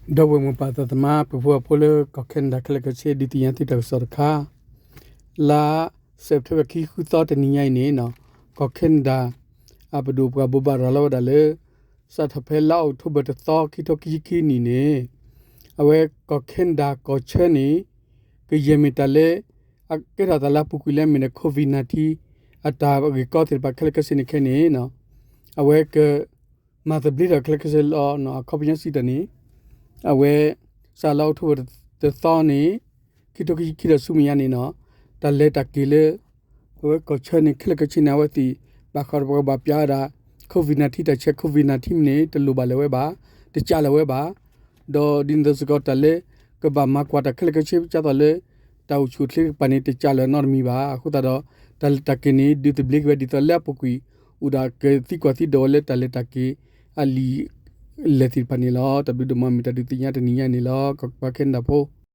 ဒီပုၢ်ဝဲၢ်မိၢ်ပၢ်သးသမါ ပုၢ်ဖိဝဲၢ်ဖိလၢကီၢ်ခဲနဒၤခဲလၢာ်ခဲဆ့ ဒုးသ့ၣ်ညါသုတၢ်ကစီၣ်တခါ, လါစဲးပထ့ဘၢၣ် ခံဆံဃုသီ တနံၤညါအံၤန့ၣ် ကီၢ်ခဲနဒၤ အပဒိၣ်ပှၤဘိးဘၣ်ရၤလီၤဝဲဒၣ်လၢ စးထီၣ်ဖဲလါအီးကထိဘၢၣ် တသီ ခံထိခံဆံခံနံၣ်န့ၣ် အဝဲကီၢ်ခဲနဒၤကီၢ်ဆၢန့ၣ် ကယဲၢ်မ့ၢ်တၢ်လၢ အကဲထီၣ်သးလၢအပူၤကွံာ်လၢအမ့ၢ်ဒီး COVID nineteen အတၢ်ဂ့ၢ်ကီသ့ၣ်တဖၣ်ခဲလၢာ်ခဲဆ့န့ၣ်ခဲအံၤန့ၣ် အဝဲက မၤသဘျ့ထီၣ်ခဲလၢာ်ခဲဆ့လီၤ. အခီပညီစံးတၢ်န့ၣ် အဝဲ စးလၢအီးကထိဘၢၣ် တသီန့ၣ် ခံထိခံဆံခံဒီးဆူမဲာ်ညါန့ၣ် တၢ်လဲၤတၢ်က့ၤလၢ အဝဲကီၢ်ဆၢန့ၣ် ခဲလၢာ်ခဲဆ့န့ၣ် အဝဲသ့ၣ် ဘၣ်ဃးဒီးပှၤကဘၣ်ပျးဝဲဒၣ် COVID nineteen တၢ်ဆဲး COVID nineteen န့ၣ် တလိၣ်ဘၣ်လၢၤဝဲဘၣ်, တကးလၢၤဝဲဘၣ်. ဒီးဒ်န့ၣ်အသိးစ့ၢ်ကီး တၢ်လၢ ကဘၣ်မၤကွၢ်တၢ်ခဲလၢာ်ခဲဆ့ ဒ်သိးလၢ တၢ်အိၣ်ဆူၣ်အိၣ်ချ့တကပၤန့ၣ် တကးလၢၤနီတမံၤဘၣ်. အဃိသတးဒီး တၢ်လဲၤတၢ်က့ၤန့ၣ် ဒုးသဘျ့က့ၤဝဲဒ်သိးလၢအပူၤကွံာ် အိၣ်ဒၣ်ကသံကွၢ်သံဒိးဝဲလၢတၢ်လဲၤတၢ်က့ၤ အလံာ်လဲၢ်သ့ၣ်တဖၣ်န့ၣ်လီၤ. တၢ်ဘျုးဒိၣ်မး မ့ၢ်တၢ်ဒုးသ့ၣ်ညါတနံၤညါန့ၣ်လီၤ ပှၤခဲနဒၤဖိ.